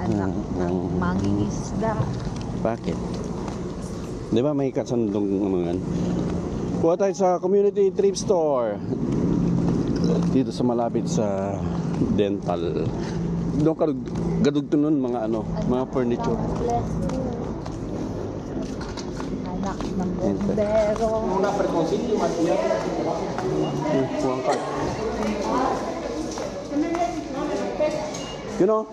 anak ng mangingisda. Bakit? Di ba may kasandong ano yan? Kuha tayo sa community thrift store. Dito sa malapit sa dental. Doon ka gadugto nun mga ano, mga furniture. Anak ng bombero. Una preconcilio, Matías. Kuha ka. You know?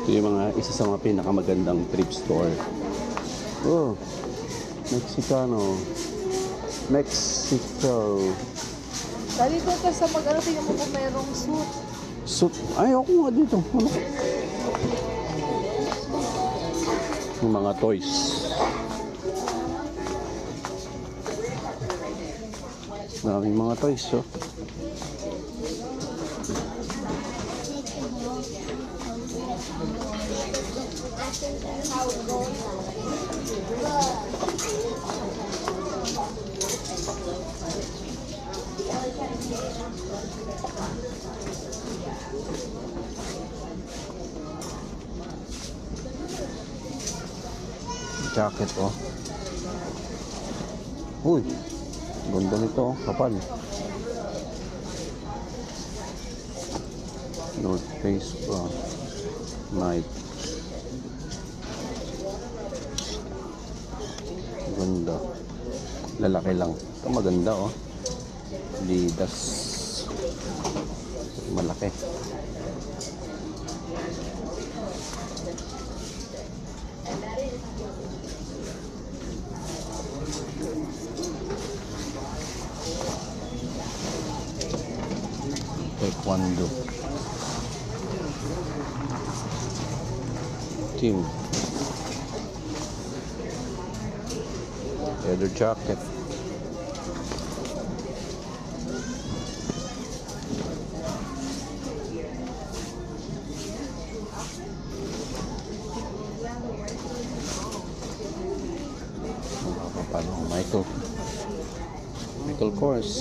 Ito yung mga isa sa mga pinakamagandang thrift store. Oh, Mexicano. Mexico. Dali ko ka sa mag-ano, tingnan mo kung mayroong suit. Suit. Ay, ako nga dito. Ano? Yung mga toys. Maraming mga toys, oh. Jacket, oh. Uy, ganda nito, oh. Kapal. North Face pa. Night. Ganda. Lalaki lang. Ito maganda, oh. Adidas. Malaki. Taekwondo team. Leather jacket. Michael Kors.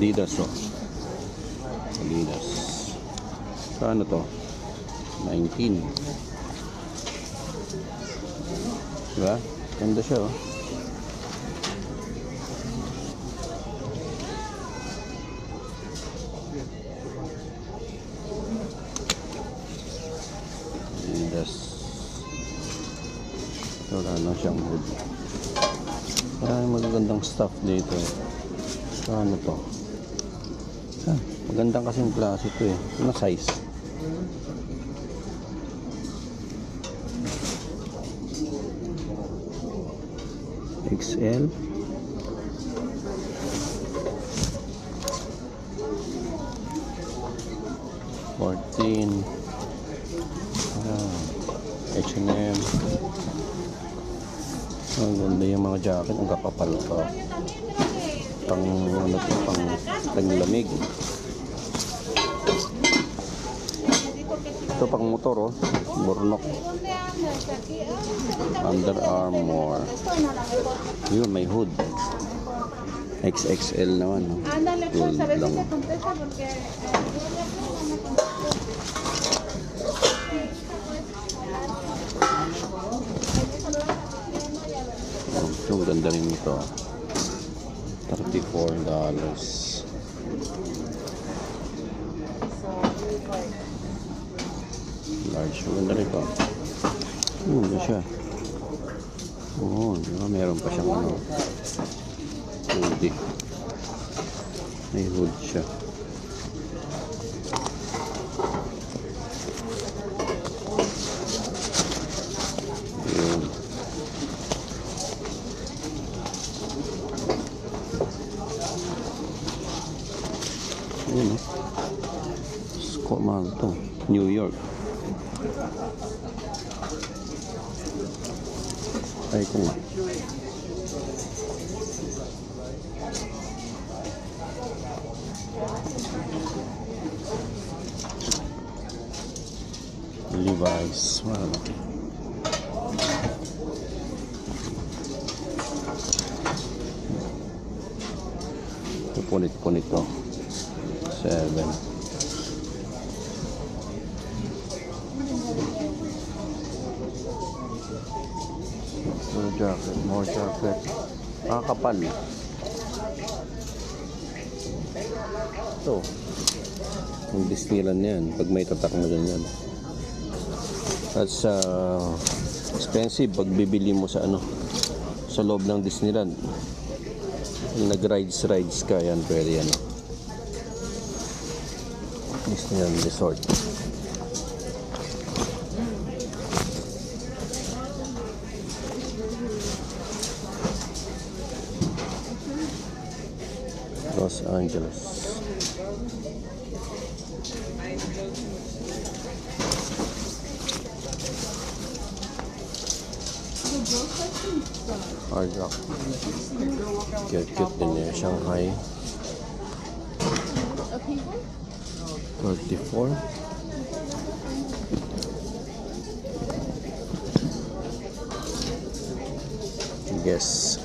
Adidas, oh. Adidas. Ano to? 19. Diba? Ganda siya, oh. Adidas. Wala na siyang hood. Maraming magagandang stuff dito, eh. Ano to? Magandang kasing klase ito, eh. Ano size? XL. H&M. Ang ganda yung mga jacket. Ang kakapal pa. Pang ano to, pang taglamig. Ito pang motor, oh. Burnok. Under Armour. Yun, may hood. XXL naman, oh. Gold lang. Yung ganda rin ito. $34. Large. Maganda rin ito. Ganda siya. Oo, diba? Meron pa siyang ano, hoodie. May hood siya. Yun. Yun, eh. Skomal to. New York. Ay, kung nga. Levi's. Wala. punit-punit to. 7. More jacket, more jacket. Kakapal. Ito. Yung Disneyland yan. Pag may tatak na ganyan. That's expensive pag bibili mo sa ano, sa loob ng Disneyland. Nag-rides ka, yan pwede yan. Disneyland Resort. Los Angeles. Hard Rock. Cute din eh. Shanghai. 34. Guess.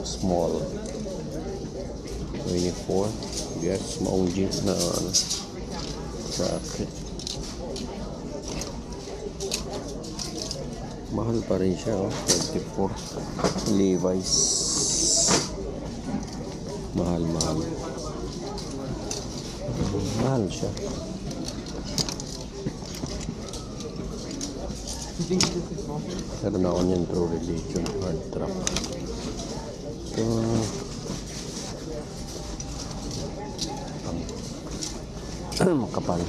Small. 24. Guess. Maong jeans na ano. Jacket. Mahal pa rin siya, oh. 24. Levi's. Mahal. Mahal siya. Meron ako niyan True Religion hard trap. Kapal.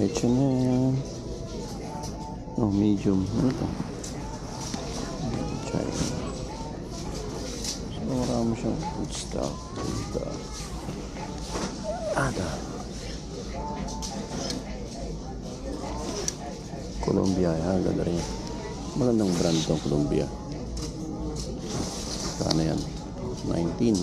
H&M. Oh, medium. Ano ito? China. So, marami siyang food stuff. Columbia. Yan, ganda rin. Magandang brand itong Columbia. Sana yan? 19.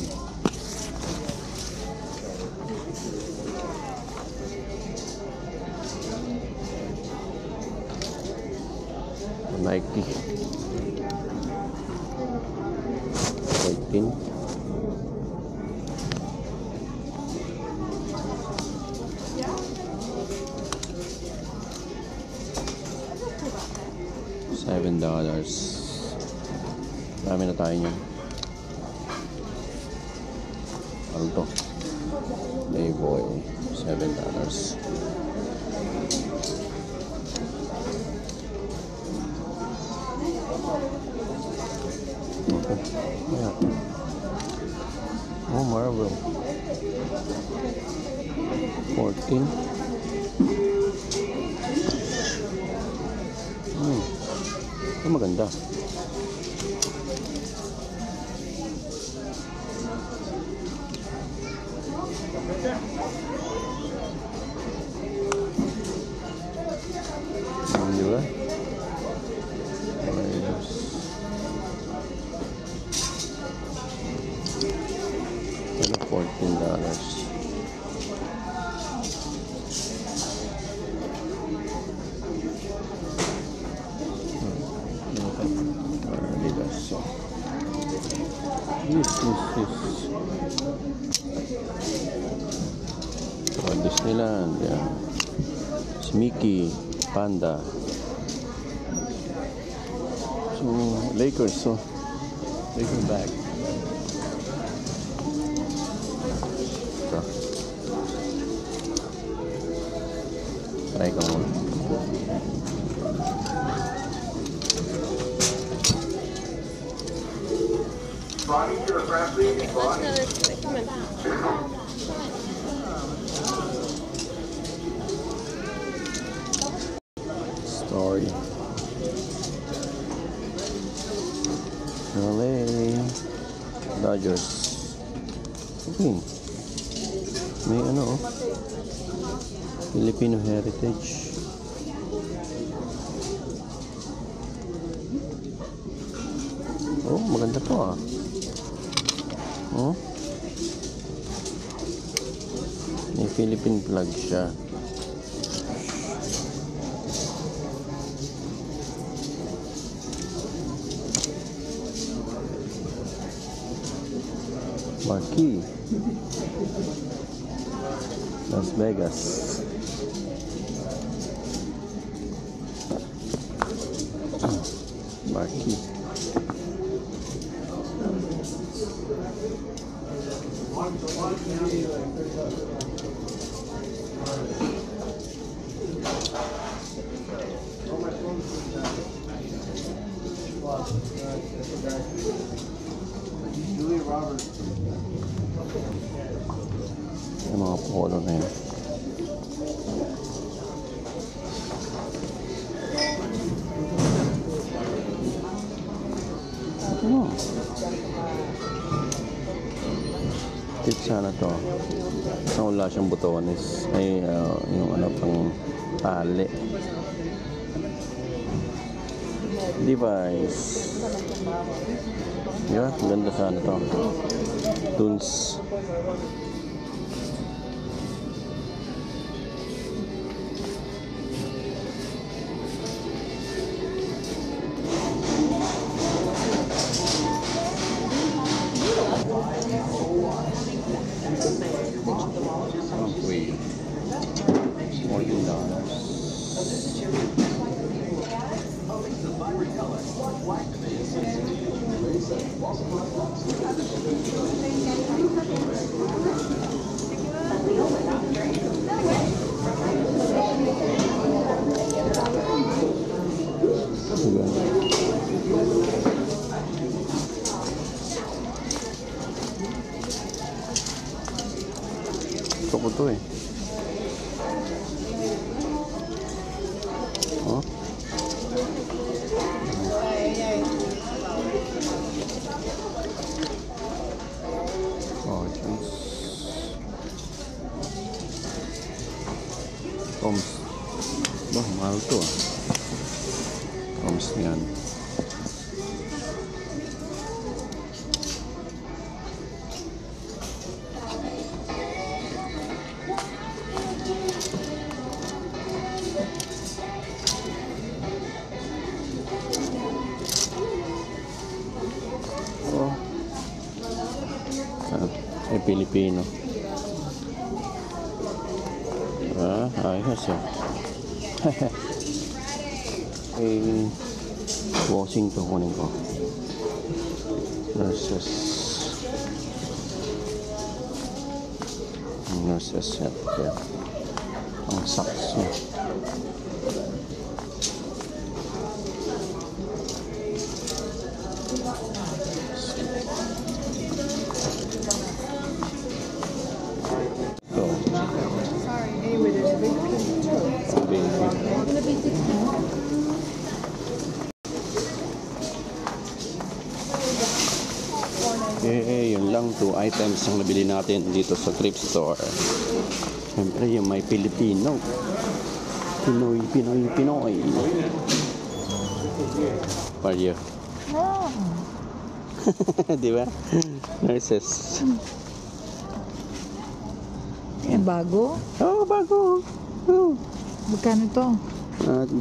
Nike 14. $7. Dami na tayo niyan. Alto Playboy $7. Yeah. Oh, Marvel 14. Oh, maganda. Diba? $14. This. Disneyland, yeah. Si Mickey, Panda. So, Lakers, so. Lakers bag. Try ko muna. Story. LA Dodgers. Okay. May ano, oh. Filipino Heritage. Oh, maganda to, ah. Oh. May Philippine flag siya. Marquee. Las Vegas. Marquee. Yung mga polo na yun. Oh. Tip sana to. Isang wala siyang butones. Ay, yung ano pang tali. Device. Yeah, ganda sana to. Tunes. Wait. Ito ko to eh. Oh. Oh, jeez. Toms. Bah, mahal to ah. Toms yan. Oh. Ay, Pilipino. Ah, ayos ah. Eh, Washington kunin ko. Nurses set. Yeah. Ang sakso. Sorry, anyway, there's a big pink too. It's gonna be 16. Yun lang 2 items ang nabili natin dito sa thrift store. Siyempre yung may Pilipino. Pinoy. For you. Oh. Di ba? Nurses. Yan, bago? Oh, bago. Oh. Magkano to? $10.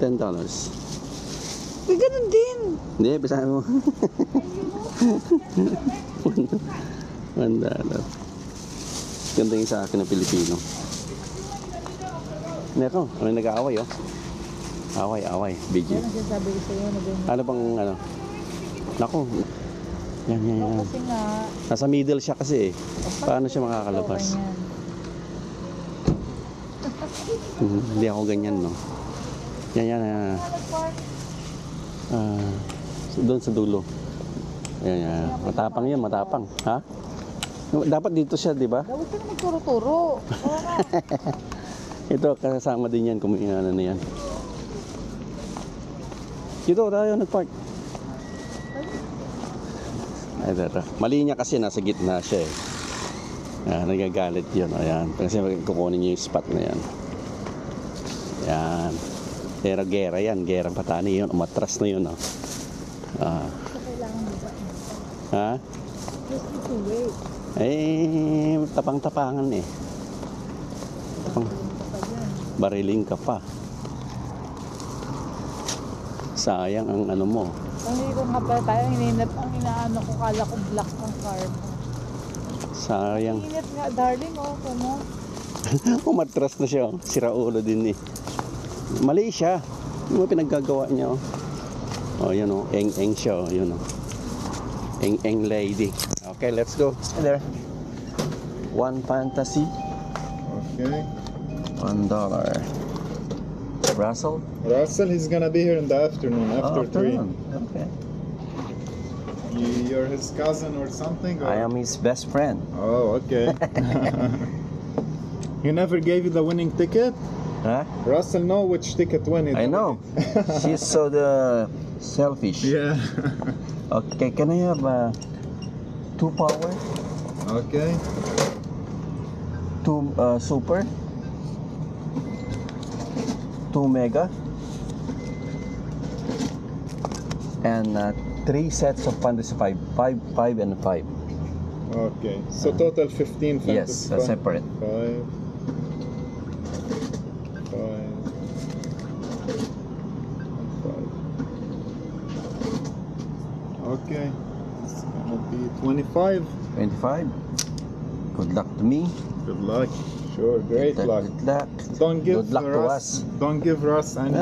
May ganun din. Hindi, basahin mo. $1. Ganda yung sa akin na Pilipino. Hindi ako, may nag-aaway oh. Away, BG. Yan ang sinasabi ko sa'yo na ganyan. Ano bang ano? Naku. Yan. Kasi nga, Nasa middle siya kasi eh. Paano siya makakalabas? Hindi ako ganyan no. Yan. Doon sa dulo. Yan. Matapang yan. Ha? Dapat dito siya, di ba? Huwag ka na magturo-turo. Ito, kasama din yan kung may inana na yan. Dito tayo nag-park. Ay, dito. Mali niya kasi nasa gitna siya eh. Nagagalit yun. Ayan. Kasi kukunin niya yung spot na yan. Yan. Pero gera yan. Gera Patani yun. Umatras na yun. Oh. Kailangan mo ba? Ha? Just need to wait. Tapang-tapangan eh. Bariling ka pa. Sayang ang ano mo. Hindi ko nga pala tayo, ang inaano ko, kala ko black ang car mo. Sayang. Init nga, darling, oh. Kamo. Umatras na siya. Oh. Sira ulo din eh. Mali siya. Yung mga pinaggagawa niya. Oh, oh yun oh. Eng-eng siya. Oh. Yun oh. Eng-eng lady. Okay, let's go. There. One fantasy. Okay. $1. Russell? Russell, he's gonna be here in the afternoon, after 3. Okay. You're his cousin or something? Or? I am his best friend. Oh, okay. He never gave you the winning ticket? Huh? Russell know which ticket win it. I know. She's so selfish. Yeah. Okay, can I have 2 power? Okay. 2 super? 2 mega? And 3 sets of fantasy 5. 5, and 5. Okay. So total 15 fantasy. Yes, separate. 5. 5. Okay. It's gonna be 25. 25. Good luck to me. Good luck. Sure, great luck. Good luck. Don't give Good luck to Russ. us. Don't give Russ any.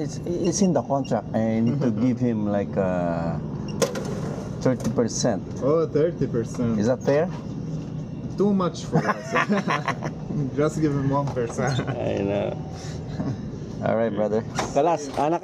It's in the contract. I need to give him like 30%. Oh, 30%. Is that fair? Too much for us. Just give him 1%. I know. All right, brother. Kalas, anak